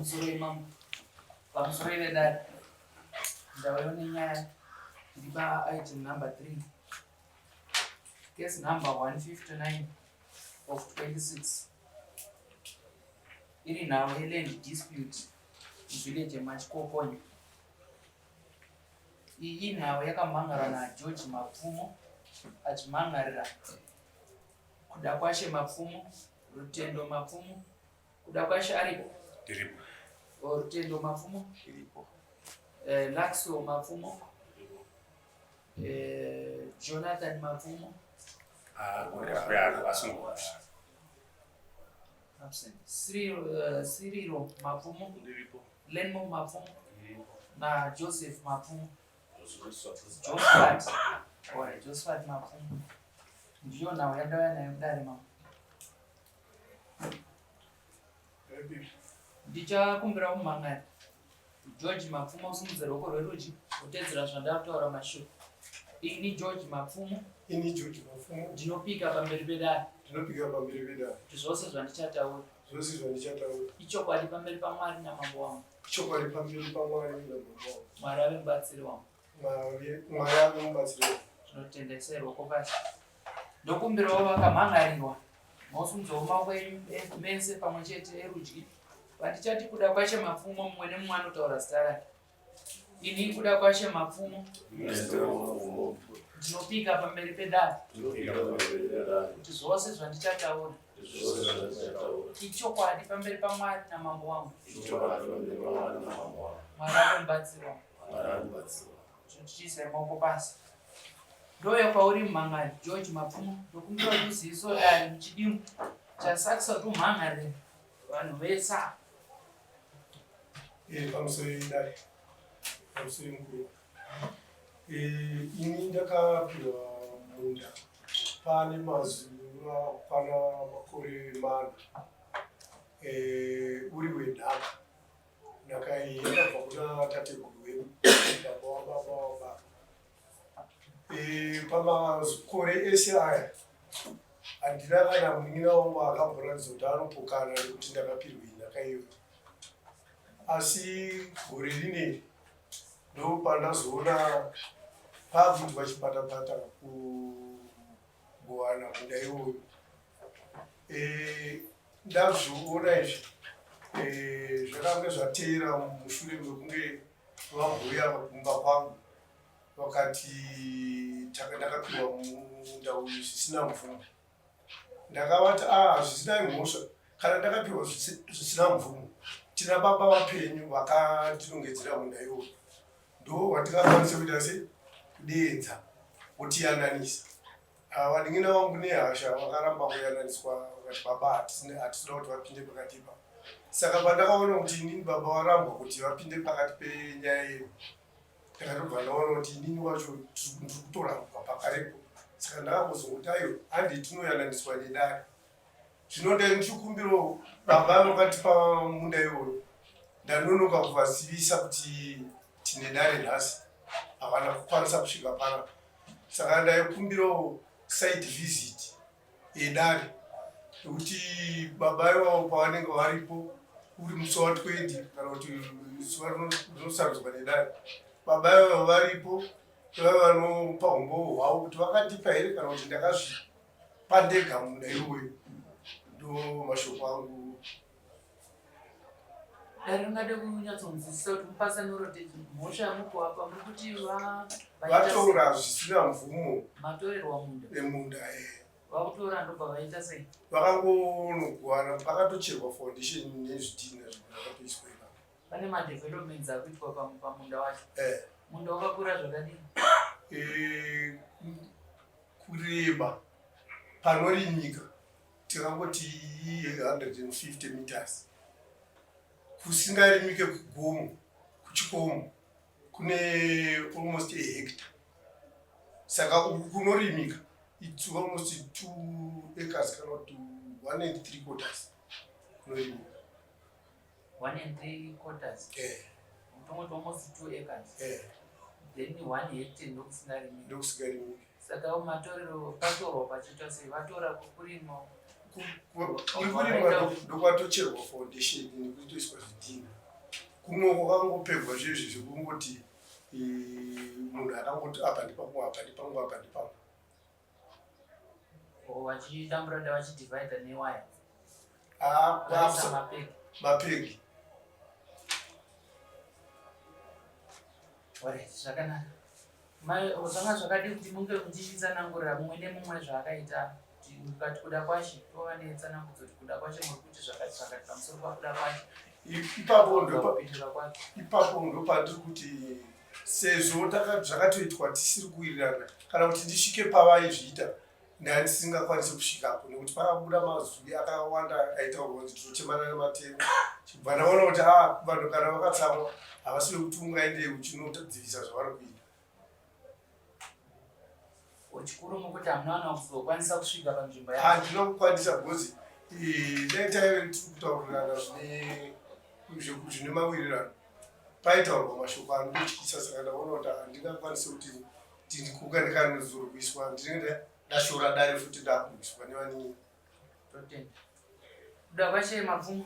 Pamusoro imambo, pamusoro ivedare, ndauya nenyaya iri pa item number 3, case number 159 of 26, iri nhau yeland dispute muvillage yeMachikokonya. Iyi inhau yakamhan'arwa naGeorge Mapfumo achimhan'arira Kudakwashe Mapfumo, Rutendo Mapfumo. Kudakwashe aripo? Ndiripo. Oh, Rutendo Mapfumo? Ndiripo. Laxo Mapfumo? Jonathan Mapfumo? Asungwa. Absent. Cyril Mapfumo? Ndiripo. Lenmo Mapfumo? Ndiripo. Na Joseph Mapfumo? Josephat. Alright, Josephat Mapfumo. Ndiyo nhau yandauya nayo kudare mama. Ndichakumbira kumhangari George Mapfumo usimudze ruoko rwerudyi utedzera zvandakutaura mashoko. Ini George Mapfumo. Ini George Mapfumo. Ndinopika pamberi pedare. Ndinopika pamberi pedare. Kuti zvose zvandichataura. Zvose zvandichataura. Ichokwadi pamberi paMwari namambo wangu. Ichokwadi pamberi paMwari namambo wangu. Mwari ave mubatsiri wangu. Mwari ave mubatsiri wangu. Tinotenda, isai ruoko pasi. Ndokumbirawo vakamhan'arirwa mosimudzawo maoko enyu mese pamwe chete erudyi. Pandichati Kudakwashe Mapfumo, mumwe nemumwe anotaura zita rake. Ini Kudakwashe Mapfumo ndinopika pamberi pedare kuti zvose zvandichataura ichokwadi pamberi paMwari namambo wangu. Mwari ave mubatsiri wangu. Tichiisa maoko pasi. Ndouya kwauri mumhangari George Mapfumo, ndokumbira kuti uzivisewo dare muchidimbu chasakisa kuti umhangarire vanhu vese ava. Pamusoro idare, pamusoro mukuru. Ini ndakapiwa munda pane mazuva akwana makore 4, uri wenhaka. Nhaka iyi yakabva kuna tateguru wedu, baba wababa wababa. Pamakore ese aya handina kana munin'ina wangu akamboratidza kuti anopokana nekuti ndakapirwa nhaka iyoyo, asi gore rineri ndopandazoona paakuitwa chipatapata kugowana munda iwoyo. Ndazviona izvi, zvakanga zvateera mushure mekunge vambouya kumba kwangu vakati ndakapiwa munda uyu zvisina mvumo. Ndakavati, a zvisina mhosva, kana ndakapiwa zvisina mvumo, tina baba vapenyu vakandinongedzera munda iwoyo, ndo watingakwanisa kuita se kudeedza votiyananisa. Vanin'ina vangu nehasha vakaramba kuyananiswa, vakati baba hatisina kuti vapinde pakati ipa. Saka pandakaona kuti inini baba varambwa kuti vapinde pakati penyaya yedu, ndakatobva ndaona kuti inini wacho ndiri kutorambwa pakarepo. Saka ndakangozongoti ayo, handi tinoyananiswa nedare. Zvino ndai ndichikumbirawo baba vakatipa munda iwoyo, ndanonoka kuvazivisa kuti tine dare nhasi, havana kukwanisa kusvika panapa. Saka ndaikumbirawo site visit yedare nekuti baba ivavo pavanenge varipo uri musi wa20 kana kuti zuva rinosarudzwa nedare, baba ivavo varipo, vava vanopa umbowo hwavo kuti vakandipa here kana kuti ndakazvipa ndega munda iwoyo. Ndo mashoko angu. Dare ringade kunyatsonzwisisa kuti mupatsanuro mhosva yamukuapa muri kuti vatora zvisina mvumo. Matorerwa munda. Emunda. Vakutora ndobva vaita sei? Vakangonokuwana pakatocherwa foundation nezvidhina zvakatoiswa ipapo. Pane madevelopments akuitwa pamunda wacho? Munda wakakura zvakadini? Kureba panorimika tingangoti 150 meters, kusingarimike kugomo, kuchikomo kune almost a hectare. Saka uku kunorimika it's almost 2 acres kana kuti one and three quarters kunorimika. One and three quarters? Eh. Tongoti almost 2 acres. Eh. Then 1 hectare ndokusingarimiki? Ndokusingarimiki. Saka matorero patorwa pachiitwa sei? Vatora kurima? Kuri kurimwa ndokwatocherwa foundation nekutoiswa zvidhina. Kumwe kwakangopegwa zvezvi zvekungoti munhu akangoti apa ndipangu, apa ndipangu, apa ndipangu. Vachidambura nda vachidivhaidha newaya. Ah, mapegi. Zvakanaka. Mai zvanga zvakadii kuti munge muchitsanangurira mumwe nemumwe zvaakaita kuti mukati kuda kwashe tova netsanangudzo kuti kuda kwashe muri kuti zvakati zvakati pamusoro pakuda kwashe. Ipapo ndopindura kwake. Ipapo ndopandiri kuti sezvo zvakatoitwa tisiri kuwirirana kana kuti ndisvike pavaizviita ndandisingakwanisi kusvikapo nekuti pakabuda mazwi akawanda aitaurwa kunzi tinochemana nematemo chibva ndaona kuti a ah, vanhu kana vakatsamwa havasi vekuti ungaende uchinodzivisa zvavari kuita. Chikuru mukuti hamuna vana kuzokwanisa kusvika panzvimbo yacho. Handina kukwanisa because dai taive tiri kutaurirana zvine mawirirano paitaurwa mashoko anototyisa saka ndaona kuti handingakwanisi kuti ndikukandikanozorwiswa ndinenge ndashora dare futi ndakurwiswa nevanin'ina. Totenda. Kuda kwashe Mapfumo.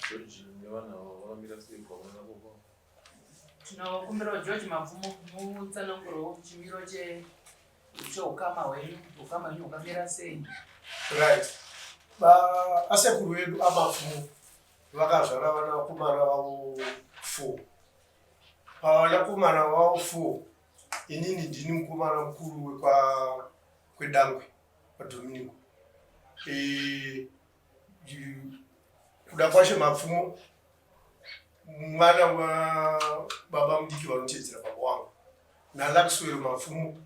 George nevana vakamira sei kwaona koko? Tinokumbirawo George Mapfumo mutsanangurewo chimiro cheukama hwenyu, ukama hwenyu hwakamira sei? Right. Asekuru vedu aMapfumo vakazvara vana vakomana vavo 4. Pavanakomana vavo 4 inini ndini mukomana mukuru wekwa kwedangwe kwaDominico. E, kuda kwashe Mapfumo mwana wababa mudiki vanotedzera baba wangu naLaxwell Mapfumo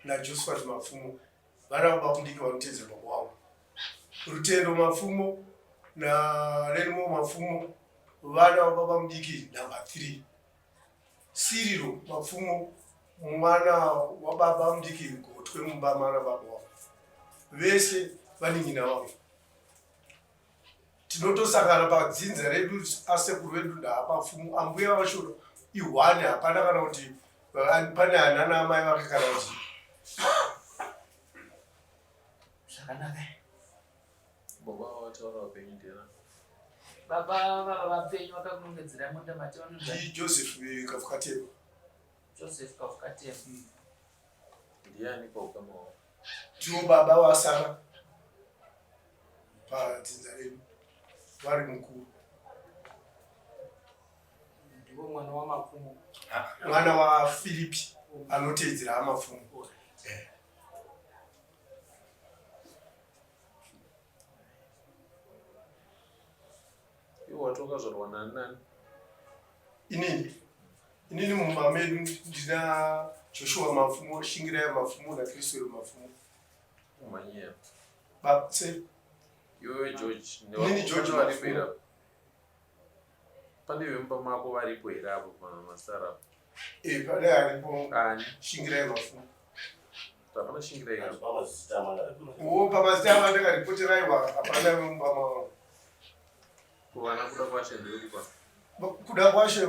naJosephat Mapfumo vana baba mudiki vanotedzera baba wangu Rutendo Mapfumo naLenmo Mapfumo vana vababa mudiki number 3 Siriro Mapfumo mwana wababa mudiki gotwe mumba mana baba wangu vese vanin'ina vangu tinotosangana padzinza redu asekuru vedu ndaamapfumo ambuya vacho ihwani hapana kana kuti pane anana amai vake kana kuti zvakanaka baba vataura vapenyu ndiyana baba vava vapenyu vakakunongedzera munda mati vanonzi Joseph Kafukatema Joseph Kafukatema Ndiani paukama hwavo? Ndivo baba vasara padzinza redu vari mukuru. Ndivo mwana waMapfumo. Mwana waFiripi anoteedzera aMapfumo. Eh. Iwe wati wakazvarwa nani nani? Inini inini mumba medu ndina Joshua Mapfumo, Shingirai Mapfumo naChriswell Mapfumo. Umhanyira. Ba se Iwewe George, Inini George varipo here apo? Pane vemumba mako varipo here apo pamasara apo? Eh, pane aripo. Ani? Shingirai Mapfumo. Hapana Shingirai apo. Oh, pamazita ava ndakaripoteraiwa hapana vemumba mavo. Kuvana kuda kwashe ndekupa. Kuda kwashe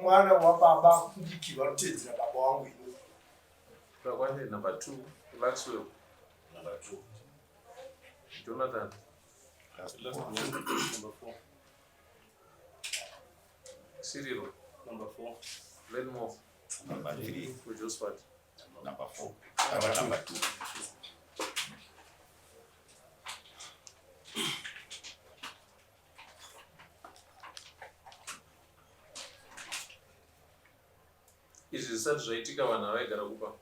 mwana wababa kudiki vanoteedzera baba wangu ini. Kuda kwashe number 2 Luxwell. Number 2. Jonathan. Last one. Number 4. Cyril. Number 4. Lenmore. Number 3. Josephat. Number 4. Number, number 2. Izvi zvisati zvaitika vanhu havaigara kupa.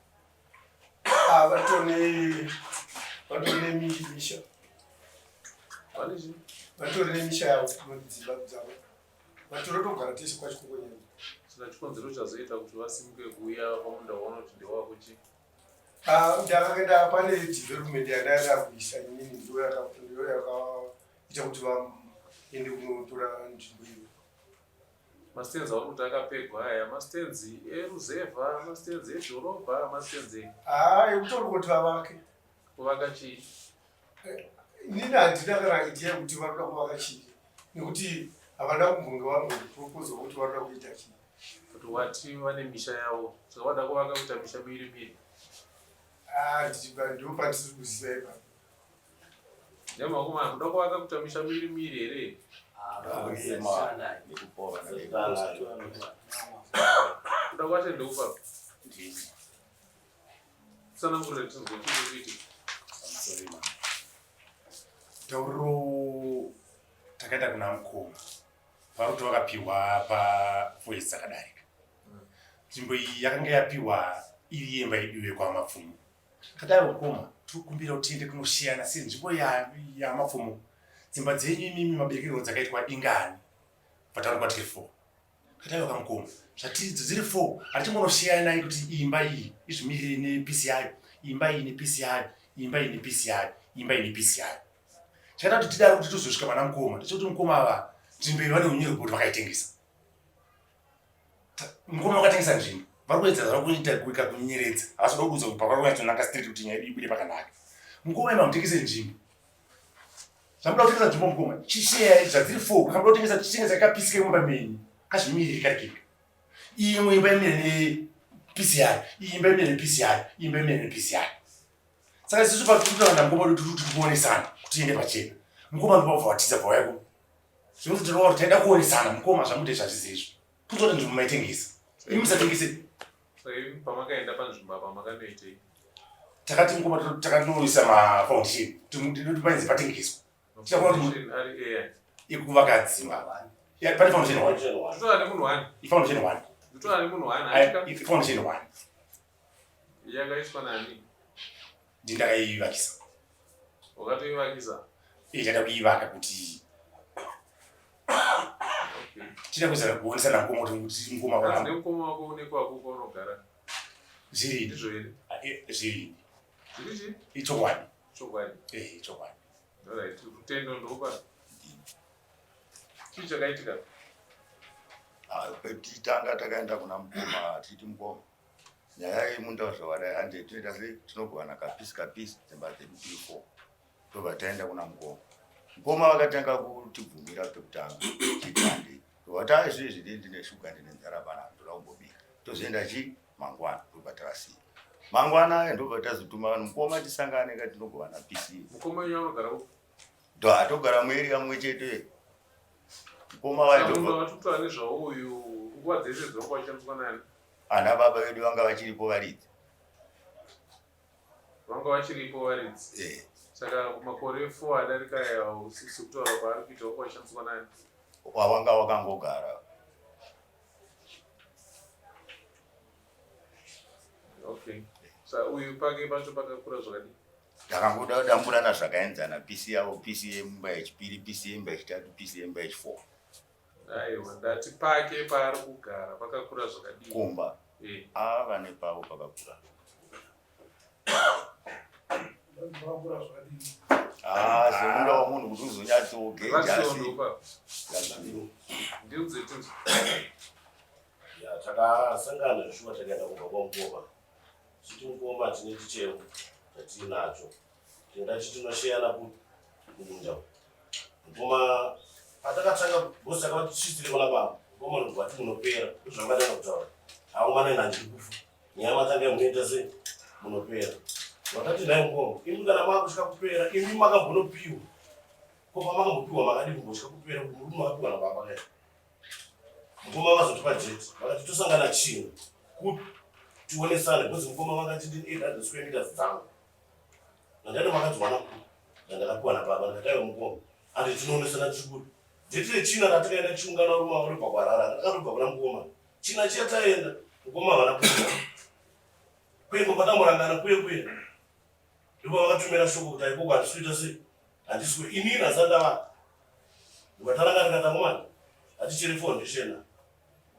Ah, vatone vatone misha. Vane chii? Vatori nemisha yavo dzimba dzavo. Vatorotogara tese kwaChikokonyana. Saka chikonzero chazoita kuti vasimuke kuuya pamunda waunoti ndewako chii? Ah, ndakaenda pane development yandaida kuisa inini ndiyo yakaita kuti vaende kunotora nzvimbo iyo. Mastands auri kuti akapegwa aya mastands eruzevha, mastands edhorobha, mastands ei? Ah, ekutori kuti vavake. Kuvaka chii? Inini handina kana idea yekuti vanoda kuvaka chii nekuti havana kumbonge vamboproposa kuti vanoda kuita chii. Kuti wati vane misha yavo saka vada kuvaka kuita misha miviri miviri. Ah, ndipo pandisiri kuziva ipapo. Nyama kuda kuvaka kuita misha miri miri here? Kuda kwacho ndeupa. Tsanangurira tinzwe chii kuitika. Tauriro takaita kuna mukoma paruti vakapiwa pafoesi dzakadarika. Nzvimbo iyi yakanga yapiwa iri yemba yedu yekwamapfumo. Kadai mukoma tiri kukumbira kuti tiende kunosiyana senzvimbo yamapfumo. Dzimba dzenyu imimi maberekerwo dzakaitwa ingani? Vataura tiri 4. Kadai vakamukoma zvatiri dziri 4 hatichimbonosiyana kuti imba iyi izvimirire nepisi yayo, imba iyi nepisi yayo, imba iyi nepisi yayo, imba iyi nepisi yayo. Chakaita kuti tidaro kuti tozosvika pana mukoma ndechekuti mukoma ava nzvimbo iyi vane unyoro kuti vakaitengesa. Mukoma vakatengesa nzvimbo vari kuedza zvavo kuita kuika kunyenyeredza havasi kuda kuudza kuti pavari kunyatsonanga straight kuti nyaya yedu ibude pakanaka. Mukoma imi hamutengese nzvimbo zvamuda kutengesa nzvimbo mukoma chisheya zvadziri four kamuda kutengesa chitengesa kapisi kemumba menyu kazvimiriri kari kega. Imwe imba imire nepisi yayo, iyi imba imire nepisi yayo, iyi imba imire nepisi yayo. Saka isusu patiri namukoma wedu tiri kuti tikuonesana kuti tiende pachena. Mukoma ndipo wabva watiza bva wauya kuno. Zvinokuti tinoona kuti taida kuonesana mukoma zvamuita izvi hazvisi izvo. Kutoti nzvimbo maitengesa. Imi musatengese. Saka imi pamakaenda panzvimbo apa makanoitei? Takati mukoma takanoisa mafoundation tinoti painzi patengeswa. Tichaona kuti ari air. Ikuvaka dzimba. Yeah, pane foundation one. Tutora nemunhu one. Ifoundation one. Tutora nemunhu one. Ifoundation one. Yakaiswa nani? Ndindakaivakisa. Wakatoivakisa? Eh, tada kuivaka kuti Okay. tida kuzara kuonesana mukoma kuti mukoma Kanzi wangu. nemukoma wako une kwako kwaunogara. Zviri. Ndizvo here? Eh, zviri. Zviri chii? Ichokwadi. Chokwadi. Eh, ichokwadi. Alright, Rutendo ndokupa. Chii chakaitika? Petitanga takaenda kuna mukoma tichiti mukoma nyaya yemunda zvawadai hande tinoita sei tinogovana kapisi kapisi dzimba dzedu tiri four tobva taenda kuna mukoma. Mukoma vakatanga kutibvumira pekutanga tichiti handei tobva taa izvezvi ndini ndine shuga ndine nzara panapa ndoda kumbobika tozoenda chi mangwana tobva tavasiya mangwana aya ndobva tazotuma vanhu mukoma tisangane ka tinogovana pisi. Mukoma wenyu anogara upi? Atogara mueria mumwe chete. Mukoma wayo ndobva vatotaura nezvawo uyu nguva dzese dzinonga vachishandiswa nani? Ana baba vedu vanga vachiripo varidzi. Vanga vachiripo varidzi. Eh. Saka makore 4 adarika aya usisi kutaura kwaari kuita wanga vachishandiswa nani? Wavanga wakangogara. Okay. Saka uyu pake pacho pakakura zvakadii? Takangoda kudamburana zvakaenzana pisi yavo pisi yemumba yechipiri pisi yemumba yechitatu pisi yemumba yechifour. Aiwa ndati pake paari kugara pakakura zvakadii? Kumba. Eh. Ava nepavo pakakura. Pakakura zvakadii? Ah, semunda wemunhu kuti uzonyatsogeja asi. Ndiudze tinzwe. Ya, takasangana zveshuwa takaenda kumba kwamukoma. Chiti mukoma tine chichemo chatinacho. Tinoda chitinosheyana kumunda. Mukoma patakatanga bosi takavati tisvitsire kuna baba. Mukoma ndobva vati munopera. Ndozvamakatanga kutaura. Avo mwana ina handiri kufa. Nyaya matanga munoita sei? Munopera. Vakati nhai mukoma, imi kana makutya kupera, imi makambonopiwa. Ko pamakambopiwa makadii kumbotya kupera kuti murume makapiwa nababa kaya. Mukoma vazotipa date vakati tosangana chino kuti tionesane because mukoma vakati ndine 800 square meters dzangu. Ndandati makadziwana kupi? Ndandakapiwa nababa ndikati aiwa mukoma handi tinoonesana tiri kupi. Date rechina ratakaenda tichiungana varume ava vanobva kuHarare ndakatobva kuna mukoma. China chiya taenda mukoma havana kuuya. Kuye kwatamborangana kuye kuye. Ndipo vakatumira shoko kuti aikoko handisi kuita sei handisi kuita inini handisati ndavaka. Ndikataranga ndikati akomana hatichiri foundation.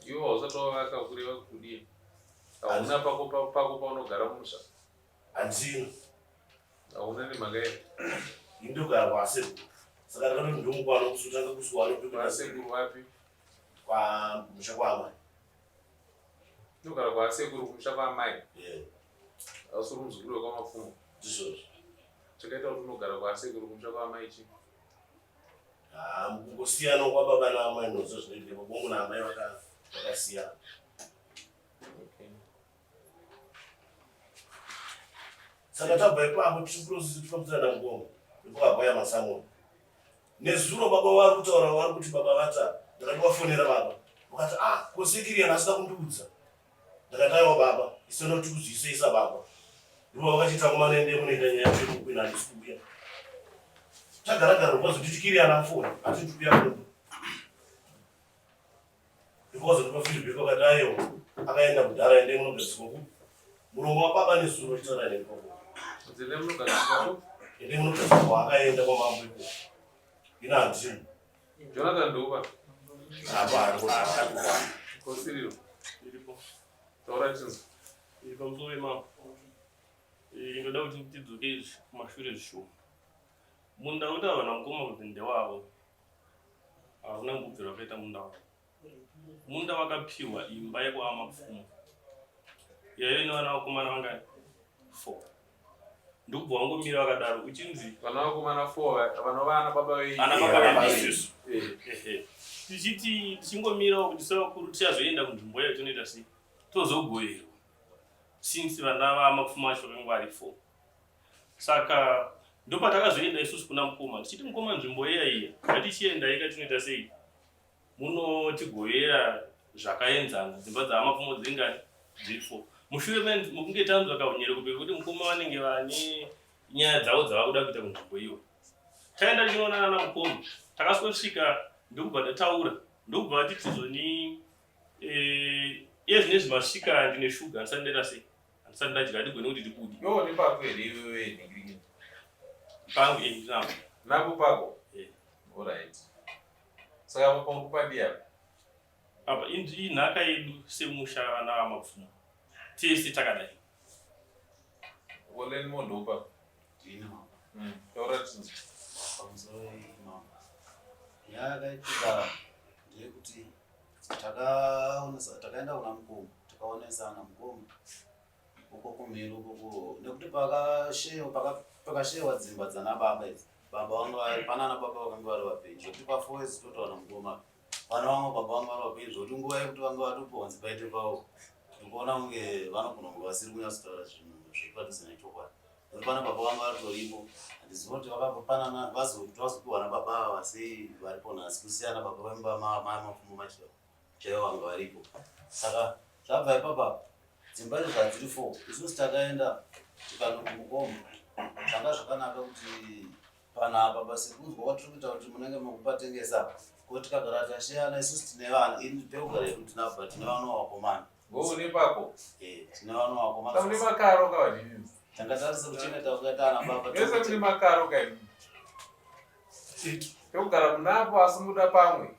Iwe hausati wavaka kureva kudii? Hauna pako pako paunogara mumusha? Handina. Hauna nemhaka yei? Ini ndogara kwasekuru. Saka ndakatoti ndomukwana kusutanga kuswana. Kwasekuru wapi? Kwamusha kwaamai. Ndogara kwasekuru kumusha kwaamai? Yeah. Hausiri muzukuru wekwaMapfumo? Ndizvozvo. Chakaita kuti unogara kwasekuru kumusha kwaamai chii? Ah, mukungosiyana kwababa naamai ndozvo zvinoitika. Baba vangu naamai vakasiyana. Okay. Saka tabva ipapo tiri process tifambidzana namukoma. Ndopakabva masamoni. Nezuro baba vari kutaura vari kuti baba vata ndakati wafonera baba. Vakati ah ko Sekirian asina kundiudza. Ndakati aiwa baba isu tinoda kuti kuziiseisa baba. Ndipo vakachiita komana ende munoita nyaya yacho yekukwina handisi kuuya. Tagara gara ndopazonditi Kirian afona ati ndikuuya kumba. Ndopazondipa feedback vakati aiwa akaenda kudhara ende munogadziswa ku muromo wababa nezuro achitaura neni pako. Ende munogadziswa ku? Ende munogadziswa kwaakaenda kwamambo ikoko. Ina handimo. Jonathan ndokupa. Apa ari kurwara. Kosiriro. Iripo. Taura chinzwa. Iri pamusoro imambo. Ndoda kuti tidzoke izvi kumashure zvishoma. Munda utaurwa namukoma kuti ndewavo. Hauna kumbobvira wakaita munda wavo. Munda wakapiwa imba yekwaamapfumo. Yaive nevana vakomana vangani? 4. Ndokubva wangomira wakadaro uchinzi vana vakomana 4 vanova ana baba venyu. Ana baba vedu isusu. Ehe. Tichiti tichingomirawo kuti sevakuru tichazoenda kunzvimbo iyoyo tonoita sei? Tozogoverwa. Since vana vamapfumo acho vakanga vari 4. Saka ndopatakazoenda isusu kuna mukoma tichiti mukoma nzvimbo iya iya ngatichiendai ka tinoita sei? Munotigovera zvakaenzana dzimba dzaamapfumo dzingani? Dziri 4. Mushure mekunge tanzwa kahunyerekupe kekuti mukoma vanenge vane nyaya dzavo dzavakuda kuita kunzvimbo iyo. Taenda tichinoonana namukoma takasvika ndokubva tataura ndokubva vati tizoni eh, iye zvinezvi masvika ndine shuga handisati ndaita sei handisati ndadya handigone kuti ndibude. Iwe une pako here iwewe nhingiringini? Pangu eh ndinapo. Napo pako? Eh. Alright. Saka apa pauri kupadii apa? Apa inhaka yedu semusha vana vaMapfumo. Tese takadai. Olen Mondopa. Ndini mambo. Taura tinzwe. Pamusoro mambo. Nyaya yakaitika ndeyekuti takaonesa takaenda kuna mukoma takaonesana mukoma uko kumhiri uko nekuti pakashewa pakashewa dzimba dzana baba idzi baba vanga vari panana baba vakanga vari vapenyu zvekuti pafour years totowana mukoma pana vamwe baba vanga vari vapenyu zvekuti nguva yekuti vanga vatoponzi paite pavo ndikuona kunge vanogona kunge vasiri kunyatsotaura zvinhu zviri padhuze nechokwadi nekuti pana baba vanga vatoripo handizivi kuti vakapanana vazokuti vazopiwa nababa ava sei varipo nhasi kusiyana baba vemba mapfumo macho chaivo vanga varipo saka zvabva ipapa dzimba izvo zvadziri four isusu takaenda tikanoti mukoma zvanga zvakanaka kuti panapa basi kunzwa kwatiri kuita kuti munenge mukupatengesa ko tikagara tasheyana isusu tine vana ini pekugara yedu tinapo tine vana vakomana Ngo pako. Eh, tine vana vakomana. Mune makaro ka vadini. Tanga tarisa kuchengeta kwakaita ana baba. Mese mune makaro ka imi. Pekugara munapo asi muda pamwe.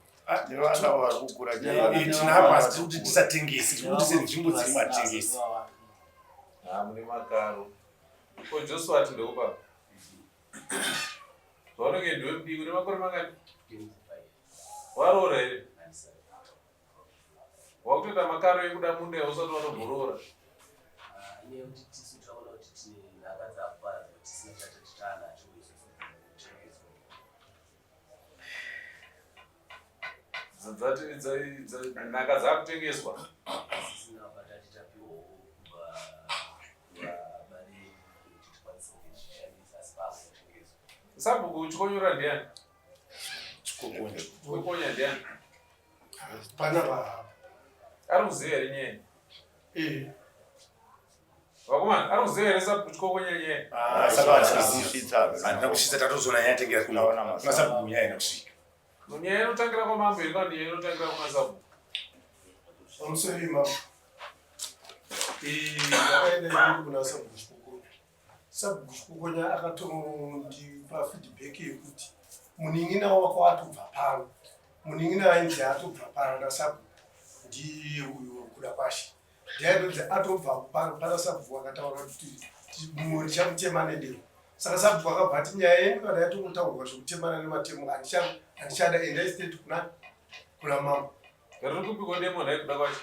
Nevana vari kukura Tinapo asi tiri kuti tisatengese, tiri kuti senzvimbo dziri matengese. Ha mune makaro. Ko Joshua ati ndekupa. Zvaunenge ndiwe mudiki une makore mangani? Waroora here? Wakutoita makaro ekuda munda yausati watomboroora. Inyaya yekuti tisu takaona kuti tine nhaka dzakuparadzwa tisina chatati taanacho isusu kutengeswa. Nhaka dzakutengeswa. Tisina patati tapiwawo kubva kuvabari kuti tikwanise kunge tichishandisa asi paakutengeswa. Sabhuku uchikonyora ndiani? Chikokonya. Chikokonya ndiani? Panapa. Ari kuziva here nyaya? Eh. Vakomana, ari kuziva here sabhuku chikokonya nyaya? Ah, saka hatina Handina kusvitsa tatozoona nyaya yatengera kuno. Kuna sabhuku nyaya haina kusvika. Nyaya inotangira kwamambo here kana nyaya inotangira kuna sabhuku? Pamusoro imambo. Eh, ndakaenda inini kuna sabhuku Chikokonya. Sabhuku Chikokonya akatondipa feedback yekuti munin'ina wako atobva pano. Munin'ina ainzi atobva pano nasabhuku ndiye uyu wekuda kwashe. Ndiye ainonzi atobva pano pana sabhuku akataura kuti mumwe ndichamutema nedemo. Saka sabhuku akabva ati nyaya yenyu kana yatongotaurwa zvekutemana nematemo handichada endai straight kuna mambo. Riri kupiko demo nhai kuda kwacho?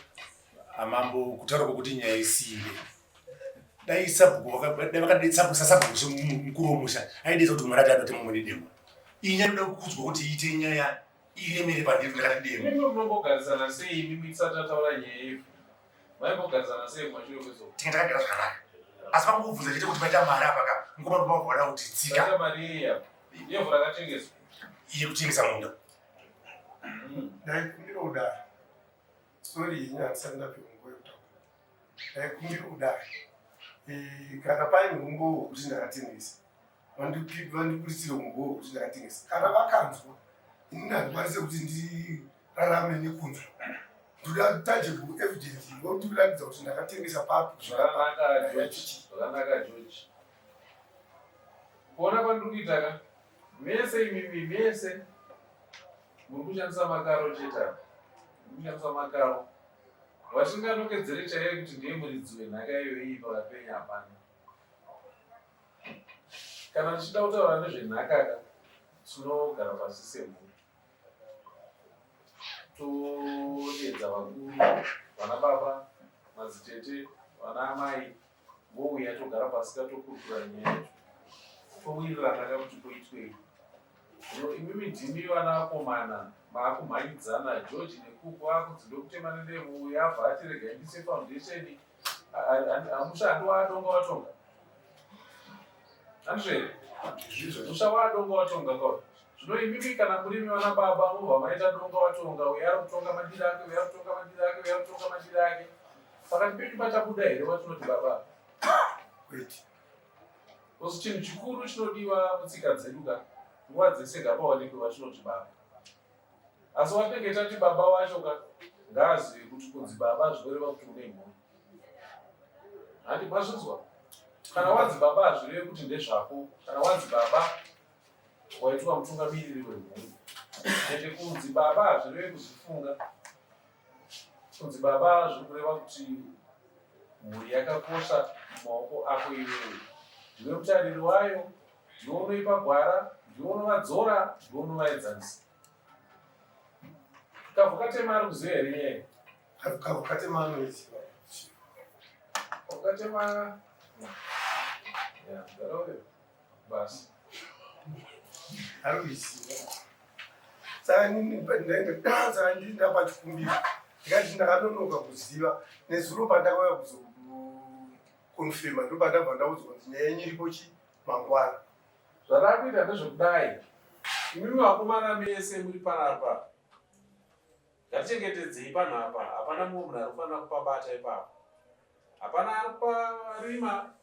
Amambo kutaura kwokuti nyaya isimbe. Dai sabhuku dai vakadetsa sabhuku semukuru wemusha aidetsa kuti mwana ati adotema mumwe nedemo. Iyi nyaya inoda kukudzwa kuti iite nyaya iremere pandiri ndakati demo. Imimi munombogarisana sei imimi tisati tataura nyaya yedu? Maimbogarisana sei kumashure kwezoko? Tinge takagara zvakanaka. Asi vangobvunza chete kuti paita mari apa ka mukoma ndopavabva vada kuti tsika. Paita mari yei apa? Yevhu rakatengeswa. Yekutengesa munda. Ndaikumbira kudai. Sorry ini handisati ndapiwa nguva yekutaura. Ndaikumbira kudai. Eh, kana paine umbowo hwekuti ndakatengesa vandibuditsire umbowo hwekuti ndakatengesa. Kana vakanzwa ini handikwanise kuti ndirarame nekunzwa. Ndoda tangible evidence yekuratidza kuti ndakatengesa papi. Zvakanaka George. Zvakanaka George. Kuona kwandiri kuita ka mese imimi mese muri kushandisa makaro chete apa. Muri kushandisa makaro. Watinganongedzere chaiye kuti ndiye muridzi wenhaka iyoyi iyi pakati penyu hapana. Kana tichida kutaura nezvenhaka ka tinogara pasi semhuri. Todeedza vakuru, vana baba, madzitete, vana amai vouya togara pasi ka tokurukura nyaya yacho towirirana ka kuti poitwei. Zvino imimi ndimi vana vakomana maakumhanyidzana George nekuku akunzi ndokutema nedemo uyu abva ati regai ndise foundation musha handi waadonga watonga handizvo here musha waadonga watonga ka zvino imimi kana murimi vana baba mobva maita donga watonga uyo ari kutonga madiri ake uyo ari kutonga madiri ake uyo ari kutonga madiri ake pakati penyu pachabuda here watinoti baba Kwete. Because chinhu chikuru chinodiwa mutsika dzedu ka nguva dzese ngapaonekwe vatinoti baba. Asi watinenge tati baba wacho ka ngaazive kuti kunzi baba zvinoreva kuti une mhuri. Handi mazvinzwa? Kana wanzi baba hazvirevi kuti ndezvako. Kana wanzi baba waitwa mutungamiriri wemhuri. Ende kunzi baba hazvirevi kuzvifunga. Kunzi baba zviri kureva kuti mhuri yakakosha mumaoko ako iwewe. Ndiwe mutariri wayo, ndiwe unoipa gwara, ndiwe unovadzora, ndiwe unovaedzanisa. Kavhu katema ari kuziva here nyaya iyi? Kavhu katema anoiziva. Kavhu katema ya, gara uyo. Basi. Ari kuiziva. Saka ndainge ndapa chikumbiro ndikati ndakanonoka kuziva nezuro pandakauya kuzokonfirma ndopandabva ndaudzwa kuti nyaya yenyu iripo chi mangwana. Zvatakuita ndezvekudai imimi vakomana mese muri panapa ngatichengetedzei panhu apa hapana mumwe munhu ari kufanira kupabata ipapo hapana ari kuparima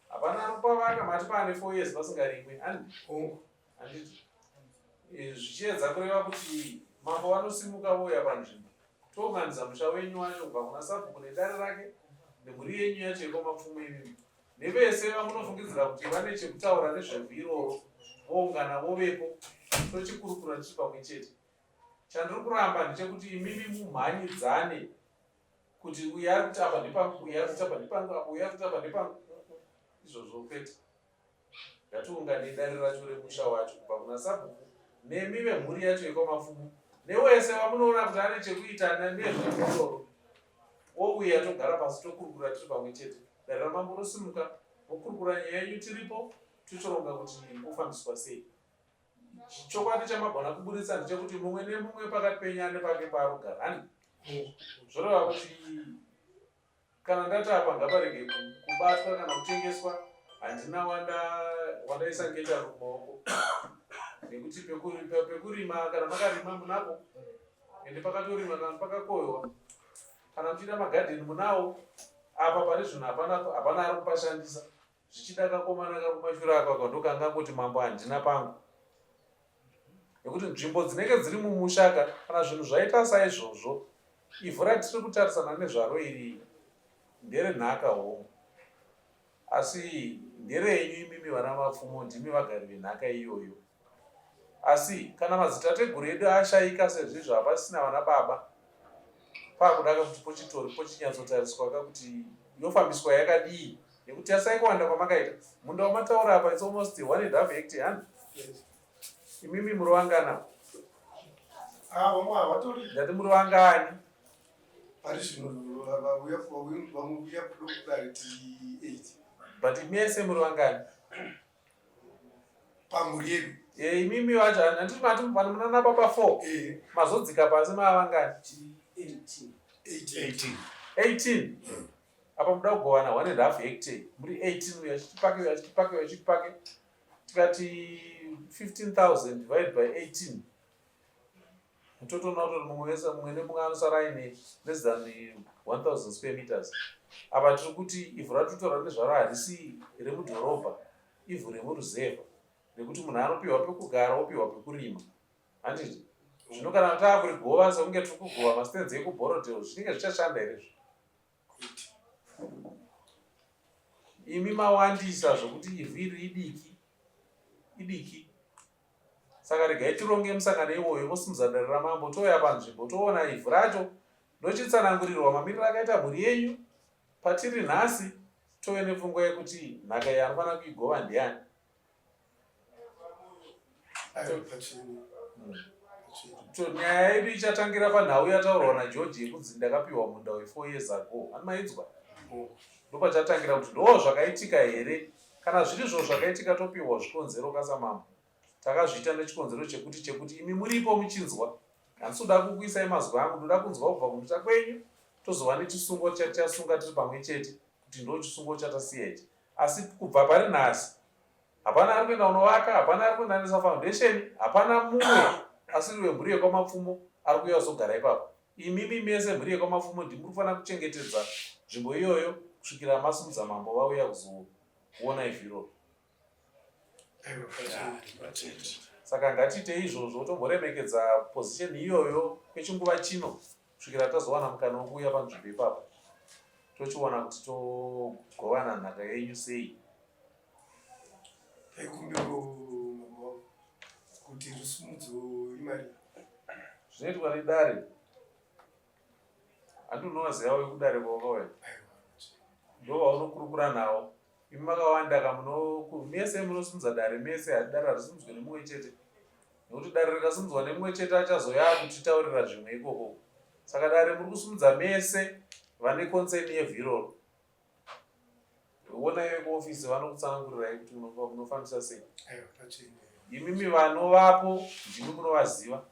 hapana ari kupavaka mati paane four years pasingarimwe handiti eh, zvichiedza kureva kuti mambo vanosimuka vouya panzvimbo tounganidza musha wenyu wacho kubva kuna sabhuku nedare rake nemhuri yenyu yacho yekwamapfumo imimi nevese vamunofungidzira kuti vane chekutaura nezvevhu iroro voungana vovepo tochikurukura tichiri pamwe chete Chandiri kuramba ndechekuti imimi mumhanyidzane kuti uyu ari kuti apa ndepangu, uyu ari kuti apa ndepangu, apa uyu ari kuti apa ndepangu. Izvozvo kwete. Ngatiunganei dare racho remusha wacho kubva kuna sabhuku nemi vemhuri yacho yekwaMapfumo newese wamunoona kuti ane chekuita nezveiroro wouya togara pasi tokurukura tiri pamwe chete. Dare ramambo rosimuka vokurukura nyaya yenyu tiripo tochoronga kuti kofambiswa sei. Chokwadi chamagona kuburitsa ndechekuti mumwe nemumwe pakati penyu ane pake paarikugara hani zvoreva kuti kana ndati apa ngaparege kubatwa kana kutengeswa handina wandaisa ngeta mumaoko nekuti pekurima kana makarima munapo ende pakatorima kana pakakohwewa kana muchiita magadheni munawo apa pane zvinhu hapana ari kupashandisa Zvichida kakomana kari kumashure ako ako ndokangangoti mambo handina pangu. Nekuti nzvimbo dzinenge dziri mumusha ka kana zvinhu zvaita saizvozvo ivhu ratiri kutarisana nezvaro iri nderenhaka hongu asi nderenyu imimi vana mapfumo ndimi vagari venhaka iyoyo. Asi kana madzitateguru edu ashaika sezvizvo hapasisina vana baba pakuda ka kuti pochitori pochinyatsotariswa ka kuti yofambiswa yakadii nekuti tasai kuwanda kwamakaita munda wamataura apa it's almost one and half hectare hani imimi muri wangana ah, vamwe havatori ndati muri wangani pari zvino vauya vauya kudo kudare tiri 8 but mese muri wangani pamhuri yedu eh, imimi vacho handiti mati vanhu munana baba 4 eh. mazodzika pasi maavangani 18 18 18 apa muda kugovana one and half hectare muri 18 uyo achiti pake uyo achiti pake uyo achiti pake tikati 15000 divided by 18 totoona kuti mumwe wese mumwe nemumwe anosara aine less than 1000 square meters. Apa tiri kuti ivhu ratitotaura nezvaro harisi remudhorobha, ivhu remuruzevha rekuti munhu anopiwa pekugara opiwa pekurima. Handiti? Zvino kana taakurigova sekunge tiri kugova mastands ekuBorrowdale zvinenge zvichashanda here izvo? Imi mawandisa zvokuti ivhu iri idiki idiki. Saka regai tironge musangano iwoyo vosimudza dare ramambo touya panzvimbo toona ivhu racho ndochitsanangurirwa mamiriro akaita mhuri yenyu patiri nhasi tove nepfungwa yekuti nhaka iyi anofanira kuigova ndiani. Nyaya yedu ichatangira panhau yataurwa naGeorge yekunzi ndakapiwa munda we4 years ago. Ani maidzwa? Ndopachatangira kuti ndoo zvakaitika here? Kana zvirizvo zvakaitika topiwa zvikonzero kasamambo. Takazviita nechikonzero chekuti chekuti imi muripo muchinzwa. Handisi kuda kukuisai mazwi angu, ndoda kunzwa kubva kumusha kwenyu tozova nechisungo chatichasunga tiri pamwe chete kuti ndo chisungo chatasiya ichi. Asi kubva pari nhasi hapana ari kuenda kunovaka, hapana ari kuenda kunoisa foundation, hapana mumwe asiri wemhuri yekwaMapfumo ari kuuya kuzogara ipapo. Imimi mese mhuri yekwaMapfumo ndimi muri kufanira kuchengetedza nzvimbo iyoyo kusvikira masimudza mambo vauya kuzoona ivhu iroro. Saka ngatiitei izvozvo tomboremekedza position iyoyo kwechinguva chino kusvikira tazowana mukana wekuuya panzvimbo ipapo tochiona kuti togovana nhaka yenyu sei. Ndaikumbiro mambo wangu kuti rusumudzo imari. Zvinoitwa nedare. Handi unovaziva vekudare kwawakauya? Ndo vaunokurukura navo. Imi makawanda ka muno mese munosimudza dare mese hadi dare harisimudzwe nemumwe chete. Nekuti dare rikasimudzwa nemumwe chete achazouya akutitaurira zvimwe ikoko. Saka dare muri kusimudza mese vane concern yevhu iroro. Wonai vekuofisi vanokutsanangurirai kuti munofambisa sei. Imimi vanovapo ndimi munovaziva.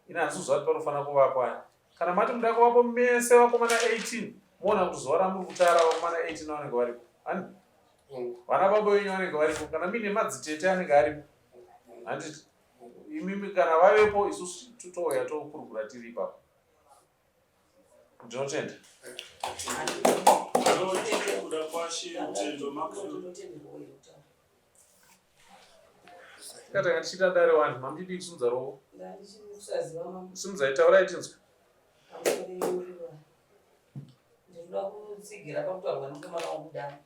Ini handisi kuziva kuti panofanira kuvapo ani. Kana mati muda kuvapo mese vakomana 18 moona kuti zuva ramuri kutara vakomana 18 vanenge varipo. Hani? Vana baba venyu vanenge varipo. Kana muine madzitete anenge aripo. Handiti? Imimi kana vavepo isusu touya tokurukura tiri ipapo. Ndinotenda. Tikatanga tichiita dare wani, mamudidi kusimudza roko. Simudzai taurai tinzwe. Ndinoda kutsigira pakutaurwa nemukomana wangu Dangwe.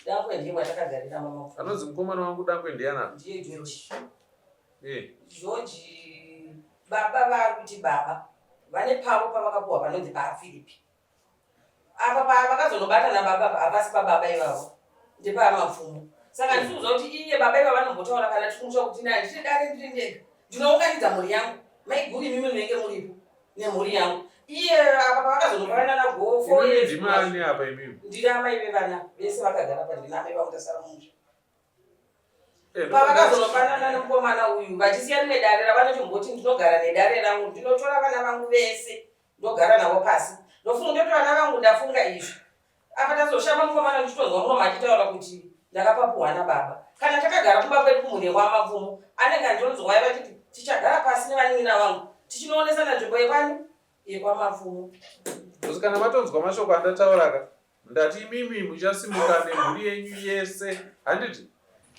Dangwe ndiye watakagarira mama. Anonzi mukomana wangu Dangwe ndiani apa? Ndiye George. Eh. George baba vari kuti baba vane pavo pavakapuwa panonzi paFiripi. Apa pavakazonobata nababa apa hapasi pababa ivavo ndepamapfumo. Saka ndiri kuziva kuti iye baba ivavo vanombotaura kana tikumusha kuti naye ndiri dare ndiri ndega ndinounganidza mhuri yangu maiguru imimi munenge muripo nemhuri yangu iye apa pavakazonopanana nago four Imimi years ndimani apa imimi? ndiri amai vevana vese vakagara pa ndina amai vangu tasara mumusha Eh, Pavakazonopanana nemukomana uyu vachisiya rimwe dare ravanotomboti ndinogara nedare rangu ndinotora vana vangu vese ndogara navo pasi ndofunga ndoti vana vangu ndafunga izvi apa tazoshama mukomana ndichitonzwa muromo achitaura kuti ndakapapuhwa nababa kana takagara kumba kwedu kumhuri yekwamapfumo anenge andinonzwa waiva chiti tichagara pasi nevanin'ina vangu tichinoonesana nzvimbo yekwani yekwamapfumo Because kana matonzwa mashoko andataura ka Ndati imimi muchasimuka nemhuri yenyu yese, handiti?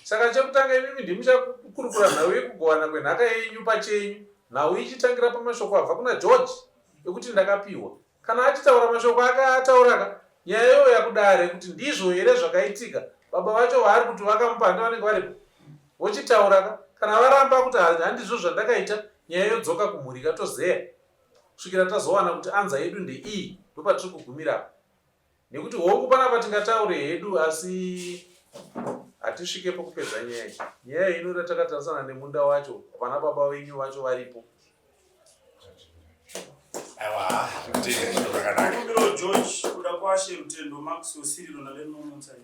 Saka chekutanga imimi ndimi muchakurukura nhau yekugovana kwenhaka yenyu pachenyu, nhau ichitangira pamashoko abva kuna George ekuti ndakapiwa. Kana achitaura mashoko ake aatauraka, nyaya youya kudare kuti ndizvo here zvakaitika, baba vacho vaari kuti vakamupa handi vanenge varipo? Vochitauraka, kana varamba kuti handizvo zvandakaita, nyaya yodzoka kumhuri ikatozeya kusvikira tazowana kuti anza yedu ndeiyi, ndopatiri kugumira apa. Nekuti hongu panapa tingataure hedu asi hatisvike pokupedza nyaya iyi. Nyaya iyi inoda takatarisana nemunda wacho, vana baba venyu vacho varipo. Aiwa, tinotenga zviro zvakanaka. Kumbiro George, kuda kwashe Rutendo Max Osirilo naVernon Mutsai.